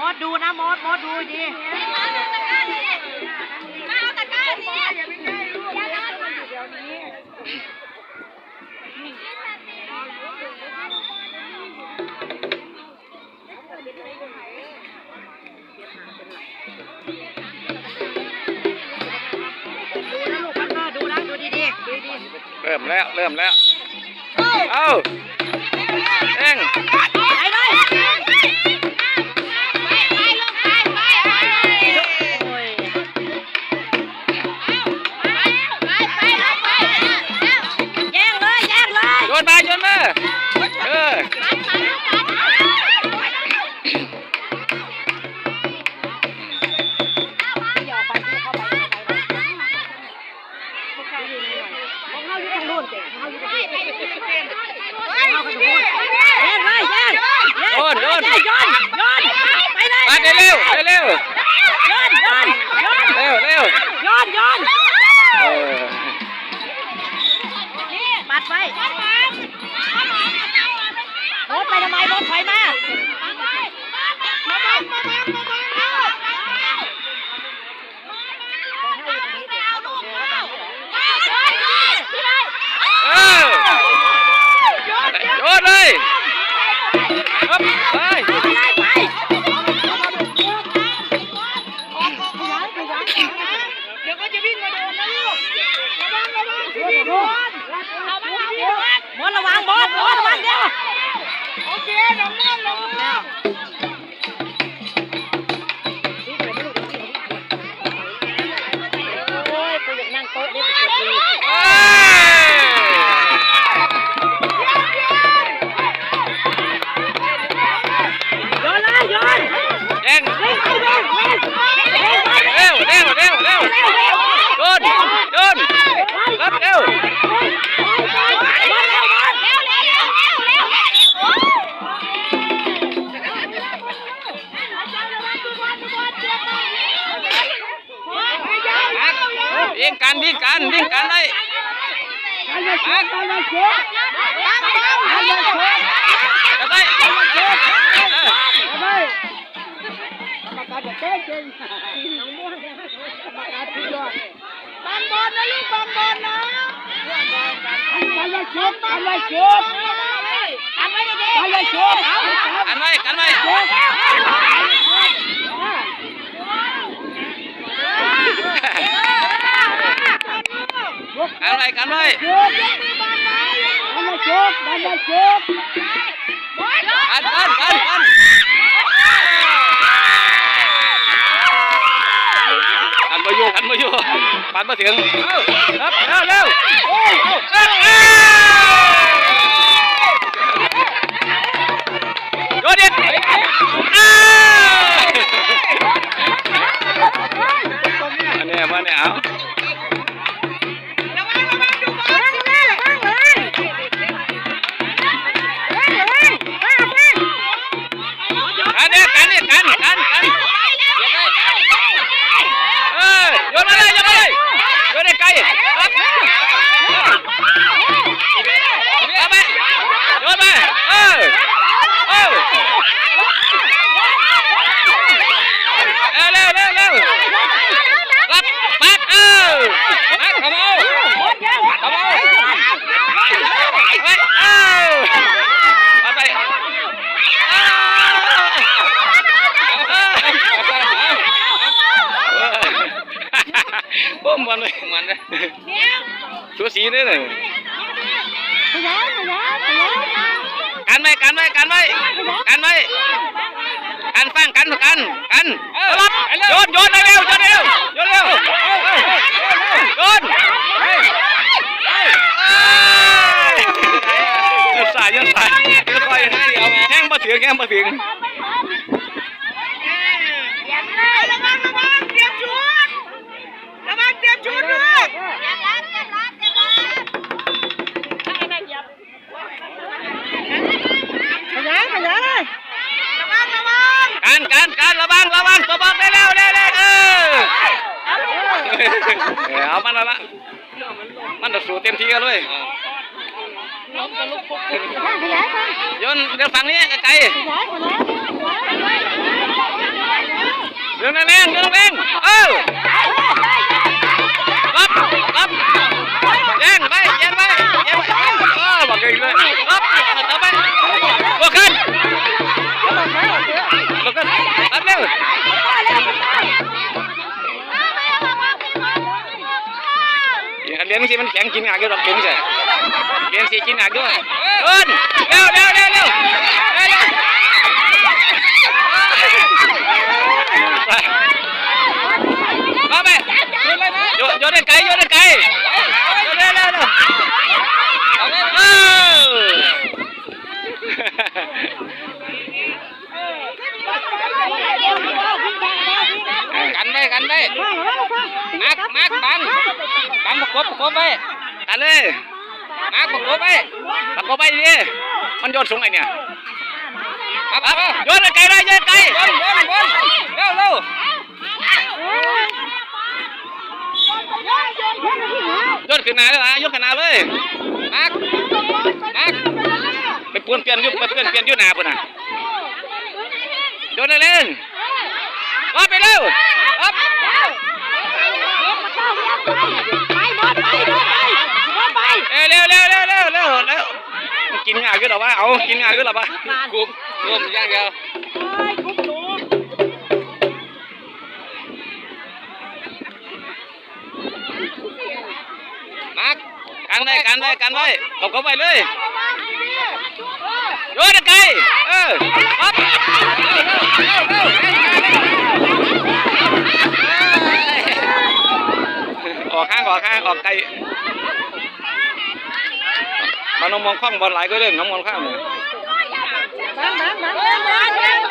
มดดูนะ มด มดดูดี มาเอาตะกร้านี้ มาเอาตะกร้านี้ ดูนะลูก พัตเตอร์ ดูนะ ดูดีๆ ดูดีๆ เริ่มแล้ว เริ่มแล้ว เอ้า เร่ง ไปเลย ไปไปไปไปไป โอ้ย แย่งเลย แย่งเลย โยนมา โยนมา เออ ของเฮาอยู่ทางโน้นเด้ ของเฮาอยู่ทางโน้น แย่งเลย แย่ง แย่ง โยน โยน แย่ง โยน โยน ไปเลย ปัดเร็วๆ เร็วๆ โยน โยน โยน เร็วๆ โยน โยน เออ ปัดไว้ โบ๊ทไปทำไม โบ๊ทถอยมา เออ โยนเลย ครับ ไป เดี๋ยวเขาจะวิ่งมาโดนนะลูก ระวัง ระวัง พี่บอล เอามา เอาพี่บอล บอล ระวัง บอล บอล ระวังเดี๋ยว โอเค น้องม่วง น้องม่วง โอ้ย กูอยากนั่งโต๊ะเด้ กูปวดมือ เอ้ย โยนเลย โยน แย่ง เร็ว เร็ว เร็ว เร็ว เร็ว โยน โยน รับเร็ว วิ่งกัน วิ่งกัน วิ่งกันไว้ กันไว้ กันไว้ เออ กรรมการบอกเก่งๆ กรรมการสุดยอด บังบอลนะลูก บังบอลนะ กันไว้ชุด กันไว้ชุด กันไว้ชุด กันไว้ กันไว้ กันไว้ กันไว้ กันไว้ชุด กันไว้ชุด กัน กัน กัน กัน กันบ่อยู่ กันบ่อยู่ ปัดบ่ถึง เอ้า ครับ เร็ว เร็ว เอ้า เอ้า เอ้า โยนเด็ด เอ้า อันนี้ มาเนี่ย เอา ระวัง ระวัง ดูบอล ระวัง ระวัง ระวัง ระวัง ระวัง อันนี้ กันนี่ กัน กัน กัน เออ โยนมาเลย โยนมาเลย โยนให้ไกล ครับ เอาไป โยนไป เออ เออ เร็ว เร็ว เร็ว เร็ว รับ ปัด เออ มา เข้ามาเอา เข้ามาเอา เฮ้ย เออ เอาไป เออ เออ โอ้ ม่วนเว้ย ม่วนเด้ สูสีเด้อ ขยาย ขยาย ขยาย กันไว้ กันไว้ กันไว้ กันไว้ กันฟัง กัน กัน กัน เออ โยน โยนเร็ว โยนเร็ว โยนเร็ว โยน เอ้ย โยนซ้าย โยนซ้าย โยนซ้าย แฮงบ่ถึง แฮงบ่ถึง ระวัง ระวัง เตรียมชุด ระวัง เตรียมชุดลูก ขยาย ขยาย ระวัง ระวัง กัน กัน กัน ระวัง ระวัง ตัวบอกได้แล้ว เร็ว เร็ว เออ เออ เอามันแล้วละ มันจะสู้เต็มที่กันเลย ขยาย ขยาย โยนเดี๋ยวฝั่งนี้ไกลๆ ขยาย ขยาย ขยาย ດຶງແຮງໆ ດຶງແຮງໆ ເອີ ຮັບ ຮັບ ແຍ່ງໄວ້ ແຍ່ງໄວ້ ແຍ່ງໄວ້ ເອີ ບັກໃຫຍ່ເລີຍ ຮັບ ຕໍ່ໄປ ບວກຂຶ້ນ ບວກຂຶ້ນ ຮັບເລັວ. ຄັນເຫຼັ້ນຈັ່ງຊີ້ມັນແຂງ ກິນຍາກຢູ່ດອກ ເຫຼັ້ນຈັ່ງຊີ້ ເຫຼັ້ນຊິກິນຍາກຢູ່. ເອີ້ນ ເລັວ ເລັວ ເລັວ ເລັວ ເລັວ ມາໄປ ໂຍນໄປ ໂຍນໄປໄກ ໂຍນໄປໄກ ເລັວ ເລັວ ເລັວ ເອີ. ກັນໄວ້ ກັນໄວ້ ມາກ ມາກ ບັງ ບັງ ປະກົບ ປະກົບໄວ້ ກັນເລີຍ ມາກ ປະກົບໄວ້ ປະກົບໄວ້ດີ ມັນໂຍນສູງໄອ້ນີ້ ມາ ມາ ໂຍນໄກໄດ້ ໂຍນໄກ ບົນ ບົນ ບົນ ເລັວ ເລັວ. ໂຍນຂຶ້ນໜ້າເລີຍລະ ໂຍນຂຶ້ນໜ້າເລີຍ ມາກ ມາກ ໄປປ້ວນປ່ຽນຢູ່ ໄປປ້ວນປ່ຽນຢູ່ໜ້າພຸ້ນນະ ໂຍນເລີຍ ຮັບໄປເລັວ ຮັບ ໄປ ໄປ ໄປ ໄປ ເອີ ເລັວ ເລັວ ເລັວ ເລັວ ເລັວ ເລັວ. ກິນຍາກຢູ່ດອກວະ ເອົາ ກິນຍາກຢູ່ດອກວະ ກຸບ ກຸບຢ່າງດຽວ. ມາກ ກັນໄວ້ ກັນໄວ້ ກັນໄວ້ ເອົາເຂົ້າໄປເລີຍ ໂຍນໄກ ເອີ ປັບ ອອກຫ່າງ ອອກຫ່າງ ອອກໄກ. ມາໜອງມ່ວງຄ້ອງ ບ່ອນຫຼາຍກວ່າເດີ ໜອງມ່ວງຄ້ອງນີ້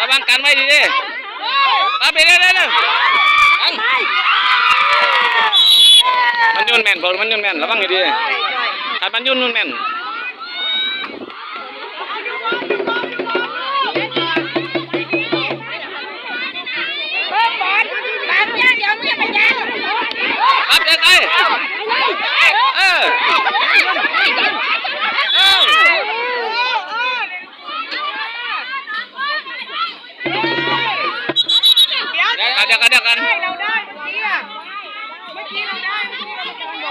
ລະວັງກັນໄວ້ດີເດ້ ເອົາໄປເດ້ ເດ້ ເດ້ ມັນໂຍນແມ່ນ ພວກມັນໂຍນແມ່ນ ລະວັງໃຫ້ດີ ຄັນມັນໂຍນ ໂຍນແມ່ນ. ປັບເດີນໄປ ເອີ ເອີ ດຽວກັນ ດຽວກັນ ດຽວກັນ ເມື່ອກີ້ເຮົາໄດ້ ເມື່ອກີ້ເຮົາໄດ້ ເມື່ອກີ້ເຮົາໄ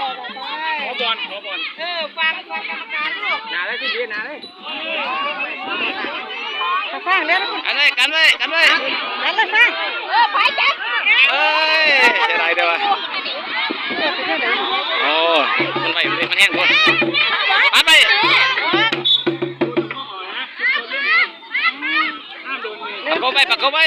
ດ້ ຂໍບອນ ຂໍບອນ ເອີ ຟັງ ຟັງກຳມະການລູກ ໜ້າເລີຍ ພີ່ ໜ້າເລີຍ. ຂ້າງເດ້ ກັນໄວ້ ກັນໄວ້ ກັນໄວ້ ກັນໄວ້ ເອີ ໄປຈັບ ເອີຍ ເສຍດາຍເດ້ວະ ໂອ້ ມັນໄວ ມັນແຮງໂພດ ປັບໄປ ປະກົບໄວ້ ປະກົບໄວ້.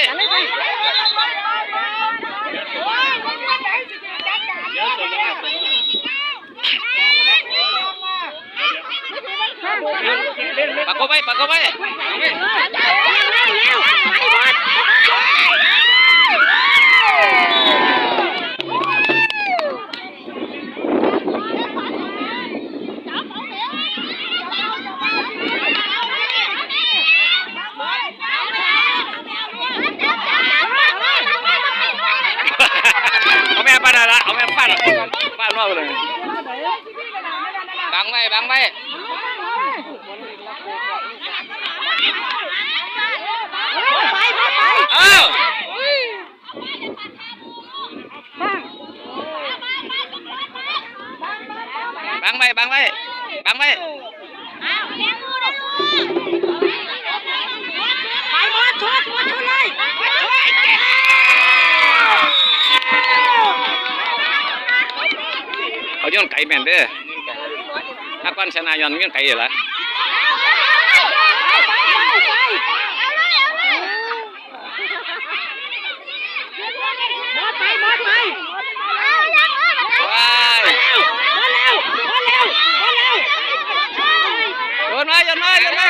ປະກົບໄວ້ ປະກົບໄວ້. ເອົາແມ່ປານນັ້ນລະ ເອົາແມ່ປານ ປານເວົ້າເລີຍ. ບັງໄວ້ ບັງໄວ້ ໄປ ໄປ ໄປ ເອີ ບັງໄວ້ ບັງໄວ້ ບັງໄວ້. ໄປໝົດ ຊຸດ ໝົດຊຸດເລີຍ ເຂົາໂຍນໄກແມ່ນເດີ ຖ້າກ່ອນຊະນະຍ້ອນໂຍນໄກລະ. ໝົດໄປ ໝົດໄປ ເອົາ ເອົາ ເອົາ ເອົາ ເອົາ ໂຍນມາ ໂຍນມາ ໂຍນມາ.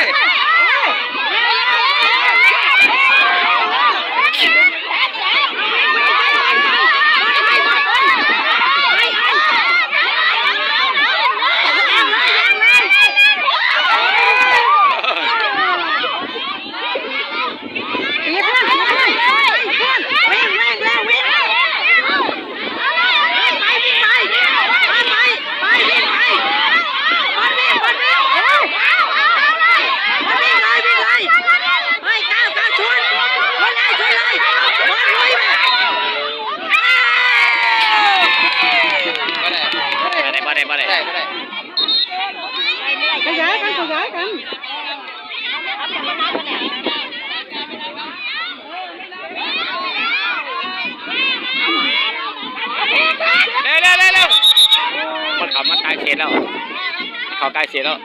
ຕີເພື່ອນ ຕີເພື່ອນ ຕີເພື່ອນ ວິ່ງ ວິ່ງແລ້ວ ວິ່ງ ໄປ ວິ່ງໄປ ໄປ ໄປ ໄດ້ບໍ່ໄດ້ ໄດ້ ບໍ່ໄດ້ ຂະຫຍາຍກັນ ຂະຫຍາຍກັນ ເລັວໆໆໆ ມັນເຂົ້າມາໃກ້ເຂດແລ້ວ ເຂົ້າໃກ້ເຂດແລ້ວ.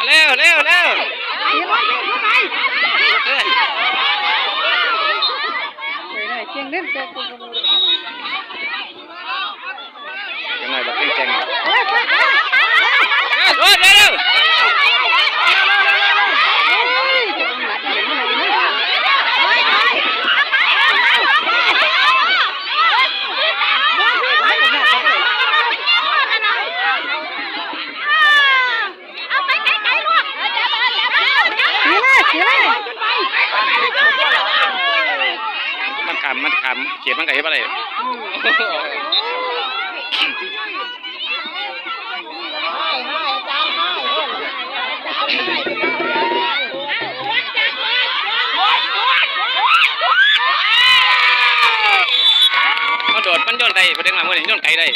ເລັວ ເລັວ ເລັວ ເອີ ເກັ່ງເດ້ ເກັ່ງ ເກັ່ງ ເກັ່ງ. ຈັກໜ້ອຍບັກແກງໆ ເອີ ໂດດເລັວ ເອົາໄປໄກໆ ລູກ ຂີ່ເລີຍ ຂີ່ເລີຍ ມັນຂ້າມ ມັນຂ້າມເຂດ ມັນກະເຮັດບໍ່ໄດ້ ອືມ. ມັນໂດດ ມັນໂຍນໄດ້ ເດັກນ້ອຍມື້ນີ້ໂຍນໄກໄດ້.